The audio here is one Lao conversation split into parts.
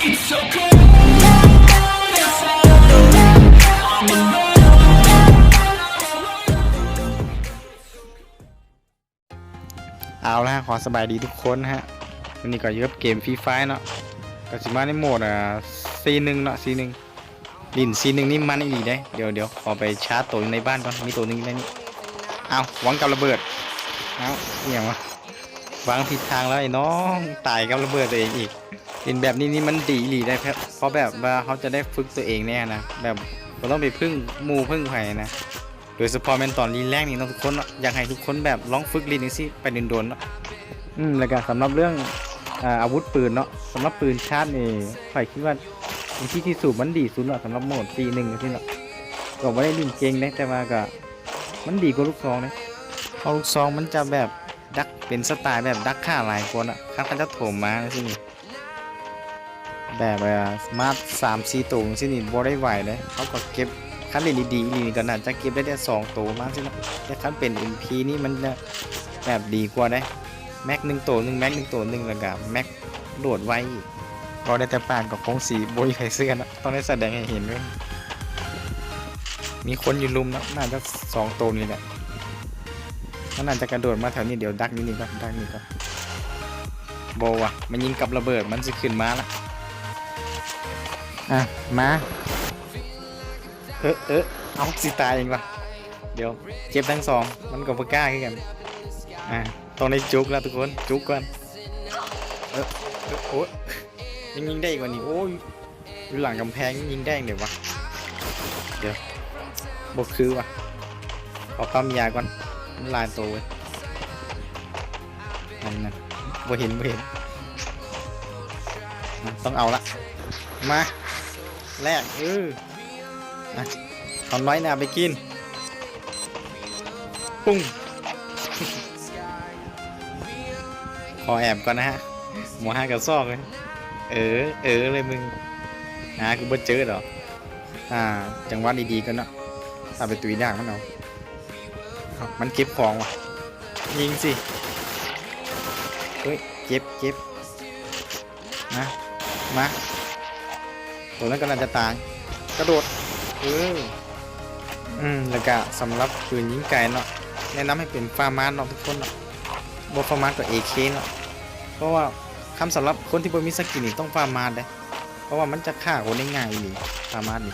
It's so cool. ເອົາລະ ຂໍສະບາຍດີທຸກຄົນນະຮະ ວັນນີ້ກໍຢູ່ກັບເກມ Free Fire ເນາະ ກໍຊິມາໃນໂໝດ ອ່າ ສີ່ໜຶ່ງເນາະ ສີ່ໜຶ່ງ ຫຼິ້ນສີ່ໜຶ່ງນີ້ມັນອີ່ຫຼີເດ້. ດຽວ ດຽວຂໍໄປຊາດໂຕຢູ່ໃນບ້ານກ່ອນ ມີໂຕໜຶ່ງຢູ່ໃນນີ້. ເອົ້າ ຫວັງກັບລະເບີດ ເອົ້າ ອີ່ຫຍັງວະ ວາງຜິດທາງແລ້ວໄອ້ນ້ອງ ຕາຍກັບລະເບີດຕົວເອງອີກ. ຫຼິ້ນແບບນີ້ນີ້ມັນດີອີ່ຫຼີເດ້ ເພາະແບບວ່າເຮົາຈະໄດ້ຝຶກຕົວເອງແດ່ນະ ແບບບໍ່ຕ້ອງໄປເພິ່ງໝູ່ເພິ່ງໃຜນະ. ໂດຍສະເພາະແມ່ນຕອນ Rank ນີ້ເນາະທຸກຄົນເນາະ ຢາກໃຫ້ທຸກຄົນແບບລອງຝຶກຫຼິ້ນຈັ່ງຊີ້ໄປດົນໆເນາະ. ອືມ ແລ້ວກະສຳລັບເລື່ອງ ອາ ອາວຸດປືນເນາະ ສຳລັບປືນຊາດນີ້ ຂ້ອຍຄິດວ່າວິທີທີ່ສູບມັນດີສຸດເນາະ ສຳລັບໂໝດສີ່ໜຶ່ງຈັ່ງຊີ້ເນາະ. ກໍບໍ່ໄດ້ຫຼິ້ນເກັ່ງເດ້ ແຕ່ວ່າກໍມັນດີກວ່າລູກຊອງເດ້ ເພາະລູກຊອງມັນຈະແບບດັກ ເປັນສະໄຕແບບດັກຂ້າຫຼາຍກວ່າເນາະ. ຄັນເຂົາເຈົ້າໂຖມມາຈັ່ງຊີ້ນີ້ ແບບ ເອີ ມາສາມສີ່ໂຕຈັ່ງຊີ້ນີ້ບໍ່ໄດ້ໄຫວເດ້ ເຮົາກໍເກັບ ຄັນຫຼິ້ນດີໆອີ່ຫຼີນີ້ກໍໜ້າຈະເກັບໄດ້ແຕ່ສອງໂຕປະມານຊີ້ເນາະ. ແຕ່ຄັນເປັນ ເອັມ ພີ ນີ້ມັນຈະແບບດີກວ່າເດ້ ແມັກໜຶ່ງໂຕໜຶ່ງ ແມັກໜຶ່ງໂຕໜຶ່ງ ແລ້ວກໍແມັກໂຫຼດໄວອີກ. ເວົ້າໄດ້ແຕ່ປາກກໍຄົງຊິບໍ່ມີໃຜເຊື່ອເນາະ ຕ້ອງໄດ້ສະແດງໃຫ້ເຫັນເລີຍ. ມີຄົນຢູ່ລຸ່ມເນາະ ໜ້າຈະສອງໂຕນີ້ແຫຼະ ມັນໜ້າຈະກະໂດດມາແຖວນີ້. ດຽວດັກຢູ່ນີ້ກ່ອນ ດັກນີ້ກ່ອນ. ບໍ່ວ່າ ມັນຍິງກັບລະເບີດ ມັນຊິຂຶ້ນມາລະ. ອ່ະ ມາ ເອີ ເອີ ເອົາ ຊິຕາຍເອງວ່າ. ດຽວ ເຈັບທັງສອງ ມັນກໍບໍ່ກ້າຄືກັນ. ອ່າ ຕ້ອງໄດ້ຈຸກລະທຸກຄົນ ຈຸກກ່ອນ. ເອີ ເອີ ໂອ້ຍ ຍັງຍິງໄດ້ອີກວ່ານີ້ ໂອ້ຍ. ຢູ່ຫຼັງກຳແພງຍິງໄດ້ຈັ່ງໃດວະ? ດຽວ ບໍ່ຄືວະ ຂໍປ້ຳຢາກ່ອນ ມັນຫຼາຍໂຕເວີຍ. ນັ້ນໆ ບໍ່ເຫັນ ບໍ່ເຫັນ ຕ້ອງເອົາລະ. ມາ ແລກ ເອີ ອ່ະ ເອົານ້ອຍໜ້າໄປກິນ. ປຸ້ງ ຂໍແອບກ່ອນນະຮະ ໝໍຫາກະຊອກເລີຍ. ເອີ ເອີເລີຍມຶງ ຫາກູບໍ່ເຈີດອກ. ອ່າ ຈັງຫວະດີໆກ່ອນເນາະ ເອົາໄປຕຸຍດາກມັນເອົາ. ເອົ້າ ມັນເກັບຂອງຫວາ ຍິງຊິ. ເຮີ້ຍ ເຈັບ ເຈັບ. ມາ ມາ ໂຕນັ້ນກຳລັງຈະຕາຍ ກະໂດດ ເອີ ອືມ ແລ້ວກະສຳລັບປືນຍິງໄກເນາະ ແນະນຳໃຫ້ເປັນຟາມາດເນາະທຸກຄົນເນາະ ບໍ່ຟາມາດກໍເອເຄເນາະ ເພາະວ່າຄຳສຳລັບຄົນທີ່ບໍ່ມີສະກິນນີ້ຕ້ອງຟາມາດເດ້ ເພາະວ່າມັນຈະຂ້າຄົນໄດ້ງ່າຍອີ່ຫຼີ ຟາມາດນີ້.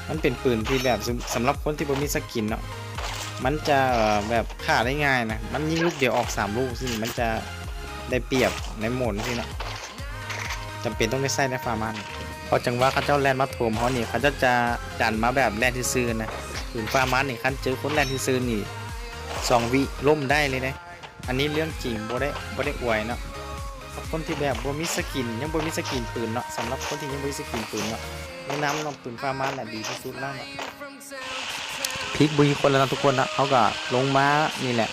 ມັນເປັນປືນທີ່ແບບ ສຳ ສຳລັບຄົນທີ່ບໍ່ມີສະກິນເນາະ ມັນຈະ ເອີ ແບບຂ້າໄດ້ງ່າຍນະ ມັນຍິງລູກດຽວອອກສາມລູກຊີ້ ມັນຈະໄດ້ປຽບໃນໂໝດຊີ້ເນາະ ຈຳເປັນຕ້ອງໄດ້ໃຊ້ໃນຟາມາດນີ້ ເພາະຈັງຫວະເຂົາເຈົ້າແລ່ນມາໂຖມເຮົານີ້ ເຂົາເຈົ້າຈະດັນມາແບບແລ່ນຊື່ໆນະ ປືນຟາມາດນີ້ ຄັນເຈີຄົນແລ່ນຊື່ໆນີ້ ສອງວິລົ້ມໄດ້ເລີຍເດ້. ອັນນີ້ເລື່ອງຈິງ ບໍ່ໄດ້ ບໍ່ໄດ້ອວຍເນາະ ສຳລັບຄົນທີ່ແບບບໍ່ມີສະກິນ ຍັງບໍ່ມີສະກິນປືນເນາະ ສຳລັບຄົນທີ່ຍັງບໍ່ມີສະກິນປືນເນາະ ແນະນຳເນາະ ປືນຟາມາດນະດີທີ່ສຸດແລ້ວເນາະ. ພິກບໍ່ມີຄົນແລ້ວເນາະທຸກຄົນເນາະ ເຮົາກໍລົງມານີ້ແຫຼະ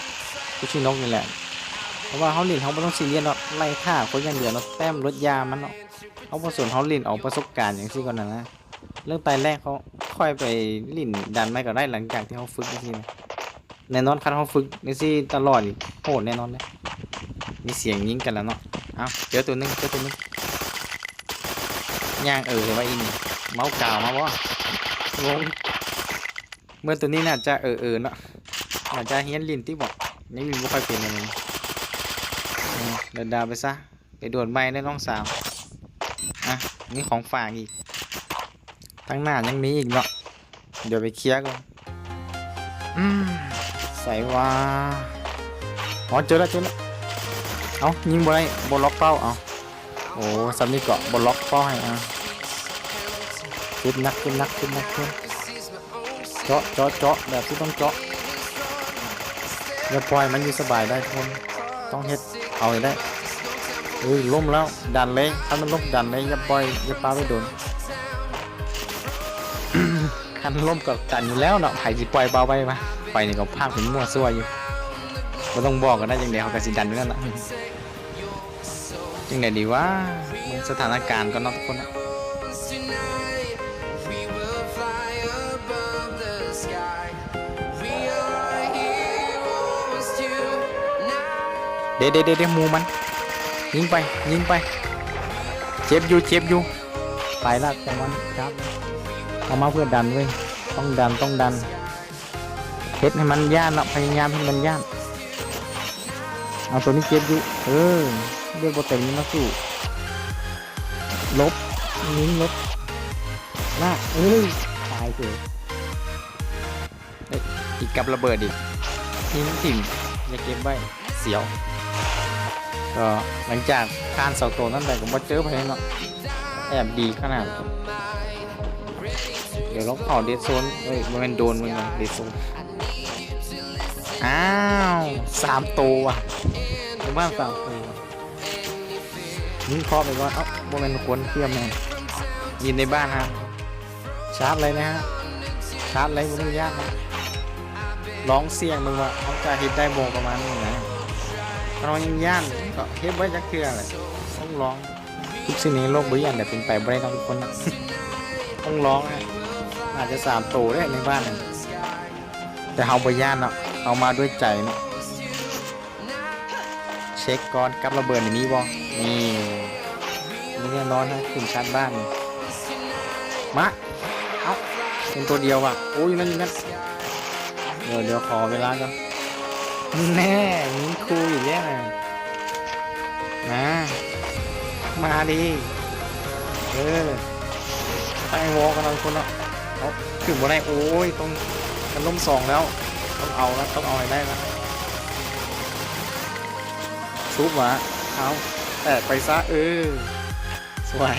ຢູ່ທີ່ນົກນີ້ແຫຼະ ເພາະວ່າເຮົາຫຼິ້ນ ເຮົາບໍ່ຕ້ອງຊີຣຽສເນາະ ໄລ່ຂ້າຄົນຢ່າງດຽວເນາະ ແຕ້ມລົດຢາມັນເນາະ ເຮົາບໍ່ສົນ ເຮົາຫຼິ້ນເອົາປະສົບການຈັ່ງຊີ້ກ່ອນນະ. ເລື່ອງຕາຍແລກ ເຮົາຄ່ອຍໄປຫຼິ້ນດ່ານໃໝ່ກໍໄດ້ ຫຼັງຈາກທີ່ເຮົາຝຶກຈັ່ງຊີ້ນະ ແນ່ນອນ ຄັນເຮົາຝຶກຈັ່ງຊີ້ຕະຫຼອດນີ້ ໂຫດແນ່ນອນເດ້. ມີສຽງຍິງກັນແລ້ວເນາະ ເອົ້າ ເຈີໂຕໜຶ່ງ ເຈີໂຕໜຶ່ງ ຍ່າງເອີແທ້ວ່າອີ່ນີ້ ເມົາກາວມາບໍ່ ງົງ. ເມື່ອໂຕນີ້ໜ້າຈະເອີໆເນາະ ໜ້າຈະຮຽນຫຼິ້ນຕິບໍ ຍັງຫຼິ້ນບໍ່ຄ່ອຍເປັນແນວນີ້ ເອີ ດາໆໄປຊະ. ໄປໂດດໃໝ່ເດີນ້ອງສາວ. ອ່ະ ມີຂອງຝາກອີກ ທາງໜ້າຍັງມີອີກເນາະ ດຽວໄປເຄຍກ່ອນ. ອືມ ໃສວະ ອໍ ເຈີແລ້ວ ເຈີແລ້ວ. ເອົ້າ ຍິງບໍ່ໄດ້ ບໍ່ລັອກເປົ້າ. ເອົ້າ ໂອ້ ສ່ຳນີ້ເກາະ ບໍ່ລັອກເປົ້າໃຫ້. ອ່າ ເຈັບໜັກ ເຈັບໜັກ ເຈັບໜັກ ເຈັບ. ເຈາະ ເຈາະ ເຈາະ ແບບທີ່ຕ້ອງເຈາະ. ຢ່າປ່ອຍມັນຢູ່ສະບາຍໄດ້ທຸກຄົນ ຕ້ອງເຮັດເອົາໃຫ້ໄດ້. ເອີ ລົ້ມແລ້ວ ດັນເລີຍ ຄັນມັນລົ້ມດັນເລີຍ ຢ່າປ່ອຍ ຢ່າປະໄວ້ດົນ. ຄັນລົ້ມກໍກັນຢູ່ແລ້ວເນາະ ໃຜຊິປ່ອຍປະໄວ້ວະ. ຂ້ອຍນີ້ກໍພາກເປັນມົ້ວຊົ່ວຢູ່ ບໍ່ຕ້ອງບອກກໍໄດ້ ຈັ່ງໃດເຮົາກໍຊິດັນຢູ່ນັ້ນລະ. ຈັ່ງໃດດີວະ ເບິ່ງສະຖານະການກ່ອນເນາະທຸກຄົນເນາະ. ເດ ເດ ເດ ເດ ໝູ່ມັນ ຍິງໄປ ຍິງໄປ. ເຈັບຢູ່ ເຈັບຢູ່ ໄປລະ ຈັງຫວະນີ້ ເອົາມາເພື່ອດັນເວີຍ ຕ້ອງດັນ ຕ້ອງດັນ ເຮັດໃຫ້ມັນຢ້ານເນາະ ພະຍາຍາມເຮັດໃຫ້ມັນຢ້ານ ເອົາ ໂຕນີ້ເຈັບຢູ່ ເອີ ເລືອດບໍ່ເຕັມນີ້ມາສູ້ ຫຼົບ ຍິງຫຼົບ ລາກ ເອີ ຕາຍເສຍ ເອີ ອີກກັບລະເບີດອີກ ຍິງຖິ້ມ ຢ່າເກັບໄວ້ ສຽວ ກໍຫຼັງຈາກຜ່ານສອງໂຕນັ້ນໄປກໍບໍ່ເຈີໃຜເນາະ ແອບດີຂະໜາດ ດຽວລອງເຂົ້າເດດໂຊນ ເອີຍ ບໍ່ແມ່ນໂດນ ແມ່ນເດດໂຊນ ອ້າວ ສາມໂຕວ່ະ ຢູ່ບ້ານສາມໂຕ ຍິງເຄາະໄປກ່ອນ ເອົ້າ ບໍ່ແມ່ນຄົນ ເຊື່ອແມ່ນ ຢູ່ໃນບ້ານຮະ ຊາດເລີຍນະຮະ ຊາດເລີຍ ບໍ່ຕ້ອງຢ້ານນະ ລອງສ່ຽງເບິ່ງວ່າເຮົາຈະເຮັດໄດ້ບໍ່ ປະມານນີ້ນະ ຄັນວ່າຍັງຢ້ານກໍເຮັດບໍ່ໄດ້ຈັກເທື່ອແຫຼະ ຕ້ອງລອງ ທຸກສິ່ງໃນໂລກບໍ່ມີອັນໃດເປັນໄປບໍ່ໄດ້ເນາະທຸກຄົນນະ ຕ້ອງລອງນະ ອາດຈະສາມໂຕເດ້ໃນບ້ານນະ ແຕ່ເຮົາບໍ່ຢ້ານເນາະ ເຮົາມາດ້ວຍໃຈເນາະ. ເຊັກກ່ອນ ກັບລະເບີດນີ້ມີບໍ່? ນີ້ ມີແນ່ນອນຮະ ຂຶ້ນຊາດບ້ານນີ້ ມາ ເອົ້າ ເປັນຕົວດຽວວ່ະ ໂອ້ ຢູ່ນັ້ນ ຢູ່ນັ້ນ ດຽວ ດຽວ ຂໍເວລາກ່ອນ ແນ່ ຍິງຂູ່ອີກແລ້ວນະ ມາ ມາດີ ເອີ ຕັ້ງວໍກັນເນາະທຸກຄົນເນາະ ເອົ້າ ຂຶ້ນບໍ່ໄດ້ ໂອ້ຍ ຕ້ອງ ມັນລົ້ມສອງແລ້ວ ຕ້ອງເອົາລະ ຕ້ອງເອົາໃຫ້ໄດ້ລະ ຊຸບຫວາ ເອົາ ແຕກໄປຊະ ເອີ ສວຍ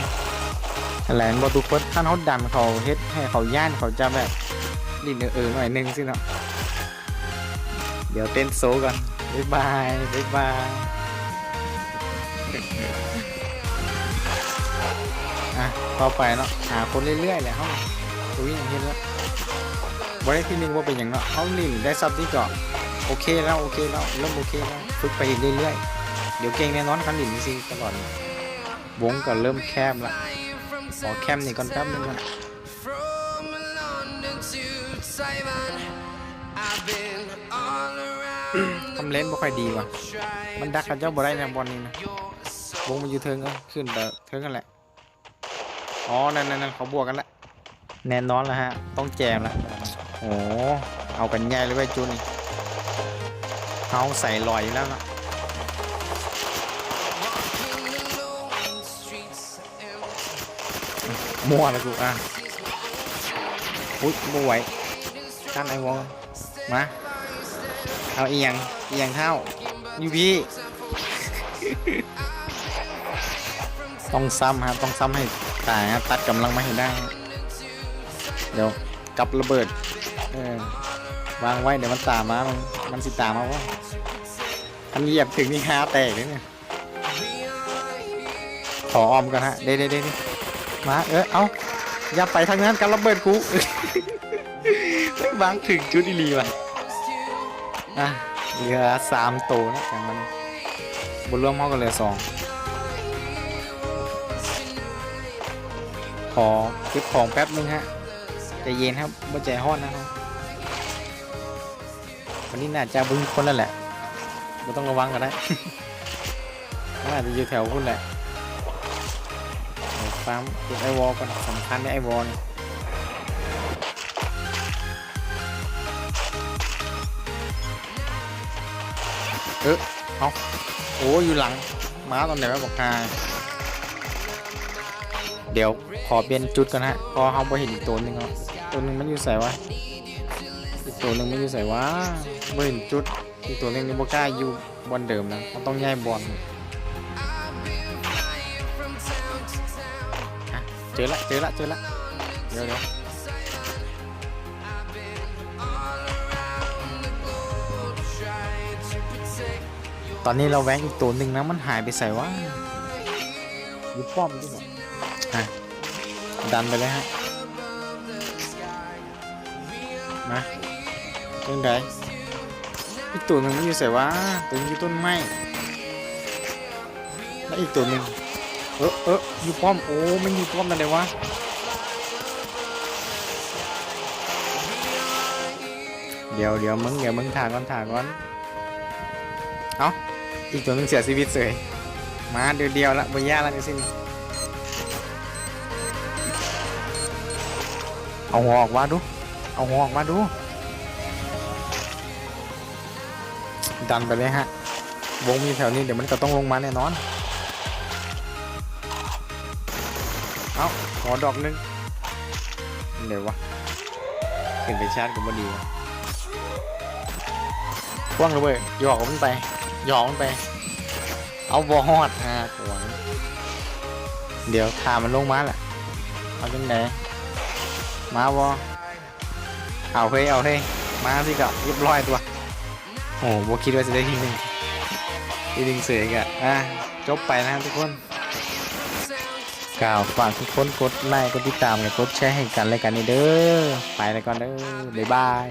ຫັ້ນແຫຼະ ເຫັນບໍ່ທຸກຄົນ ຄັນເຮົາດັນເຂົາ ເຮັດໃຫ້ເຂົາຢ້ານ ເຂົາຈະແບບ ຫຼິ້ນເອີໆ ໜ້ອຍໜຶ່ງຊີ້ເນາະ ດຽວເຕັ້ນໂຊກ່ອນ ບາຍບາຍ ບາຍບາຍ ອ່ະ ຕໍ່ໄປເນາະ ຫາຄົນເລື້ອຍໆ ແຫຼະເຮົາ ບໍ່ມີຫຍັງເຮັດລະ ບໍ່ໄດ້ທີໜຶ່ງບໍ່ເປັນຫຍັງເນາະ ເຮົາຫຼິ້ນໄດ້ຊັບນີ້ກໍໂອເຄແລ້ວ ໂອເຄແລ້ວ ເລີ່ມໂອເຄແລ້ວ ຝຶກໄປອີກເລື້ອຍໆ ດຽວເກັ່ງແນ່ນອນ ຄັນຫຼິ້ນຈັ່ງຊີ້ຕະຫຼອດ ວົງກໍເລີ່ມແຄບລະ ຂໍແຄມນີ້ກ່ອນແປັບໜຶ່ງນະ ຄຳເຫຼັ້ນບໍ່ຄ່ອຍດີວ່າ ມັນດັກເຂົາເຈົ້າບໍ່ໄດ້ນະ ບ່ອນນີ້ນະ ວົງມັນຢູ່ເທິງ ເອີ ຂຶ້ນໄປເທິງຫັ້ນແຫຼະ ອໍ ນັ້ນໆໆ ເຂົາບວກກັນລະ ແນ່ນອນລະຮະ ຕ້ອງແຈມລະ ໂອ້ ເອົາກັນໃຫຍ່ເລີຍເວີຍຈຸດນີ້ ເຮົາໃສ່ລອຍຢູ່ແລ້ວເນາະ ມົວລະກູ ອ່ະ ອຸ້ຍ ບໍ່ໄຫວ ກັນໄອ້ວໍ ມາ ເອົາອີ່ຫຍັງ ອີ່ຫຍັງທ້າວ ຢູ່ພີ້ ຕ້ອງຊ້ຳຮະ ຕ້ອງຊ້ຳໃຫ້ຕາຍຮະ ຕັດກຳລັງມາໃຫ້ໄດ້ ດຽວກັບລະເບີດ ເອີ ວາງໄວ້ ດຽວມັນຕາມມາ ມັນ ມັນຊິຕາມມາບໍ່ ຄັນຢຽບເຖິງນີ້ຮາແຕກເລີຍນີ້. ຂໍອ້ອມກ່ອນຮະ ເດ້ໆໆ ມາ ເອີ ເອົ້າ ຢ່າໄປທາງນັ້ນກັບລະເບີດກູ ເຮີ້ຍ ວາງຖືກຈຸດອີ່ຫຼີວ່ະ ອ່ະ ເຫຼືອສາມໂຕນະ ຈັ່ງມັນ ບໍ່ລວມເຮົາກໍເຫຼືອສອງ ຂໍເກັບຂອງແປັບໜຶ່ງຮະ ໃຈເຢັນຄັບ ບໍ່ໃຈຮ້ອນນະ ວັນນີ້ໜ້າຈະບໍ່ມີຄົນແລ້ວແຫຼະ ບໍ່ຕ້ອງລະວັງກໍໄດ້ ມັນອາດຈະຢູ່ແຖວພຸ້ນແຫຼະ ເອົາຟາມເກັບໄອ້ວໍກ່ອນ ສຳຄັນເດ້ໄອ້ວໍນີ້ ເອີ ເອົ້າ ໂອ້ ຢູ່ຫຼັງ ມາຕອນໃດວະບັກຫ່າ ດຽວ ຂໍປ່ຽນຈຸດກ່ອນຮະ ເພາະເຮົາບໍ່ເຫັນອີກໂຕໜຶ່ງເນາະ ໂຕໜຶ່ງມັນຢູ່ໃສວະ ອີກໂຕໜຶ່ງມັນຢູ່ໃສວະ ບໍ່ເຫັນຈຸດ ອີກໂຕໜຶ່ງນີ້ບໍ່ກ້າຢູ່ບ່ອນເດີມນະ ເຮົາຕ້ອງຍ້າຍບ່ອນ ອ່ະ ເຈີລະ ເຈີລະ ເຈີລະ ດຽວ ດຽວ ຕອນນີ້ລະແວງອີກໂຕໜຶ່ງນະ ມັນຫາຍໄປໃສວະ ຢູ່ປ້ອມຢູ່ບໍ່ ອ່ະ ດັນໄປເລີຍຮະ ມາ ຈັ່ງໃດ ອີກໂຕໜຶ່ງມັນຢູ່ໃສວະ ໂຕນີ້ຢູ່ຕົ້ນໄມ້ ແລະອີກໂຕໜຶ່ງ ເອີ ເອີ ຢູ່ປ້ອມ ໂອ້ ມັນຢູ່ປ້ອມນັ້ນເດ້ວະ ດຽວ ດຽວ ມຶງ ດຽວ ມຶງ ຖ້າກ່ອນ ຖ້າກ່ອນ ເອົ້າ ອີກໂຕໜຶ່ງເສຍຊີວິດເສີຍ ມາດຽວໆລະ ບໍ່ຢ້ານລະຈັ່ງຊີ້ນີ້ ເອົາຫົວອອກມາດູ ເອົາຫົວອອກມາດູ. ດັນໄປເລີຍຮະ ວົງມີແຖວນີ້ ດຽວມັນກໍຕ້ອງລົງມາແນ່ນອນ. ເອົ້າ ຫົວດອກໜຶ່ງ ເດວະ ຂຶ້ນໄປຊາດກໍບໍ່ດີວະ. ຄວ້າງລະເບີດ ຫຍອກມັນໄປ ຫຍອກມັນໄປ. ເອົາ ບໍ່ຮອດ ຫາກວາງ. ດຽວຖ້າມັນລົງມາລະ ເອົາຈັ່ງໃດ? ມາບໍ່? ເອົາເຮີ້ຍ ເອົາເຮີ້ຍ ມາຊິກະ ຮຽບຮ້ອຍຕົວະ. ໂອ້ ບໍ່ຄິດວ່າຊິໄດ້ທີໜຶ່ງ ທີໜຶ່ງເສີຍກະ ອ່າ ຈົບໄປນະທຸກຄົນ. ກໍຝາກທຸກຄົນກົດໄລ ກົດຕິດຕາມ ແລະ ກົດແຊໃຫ້ກັນແລະກັນເດີ. ໄປແລ້ວກ່ອນເດີ ບາຍບາຍ.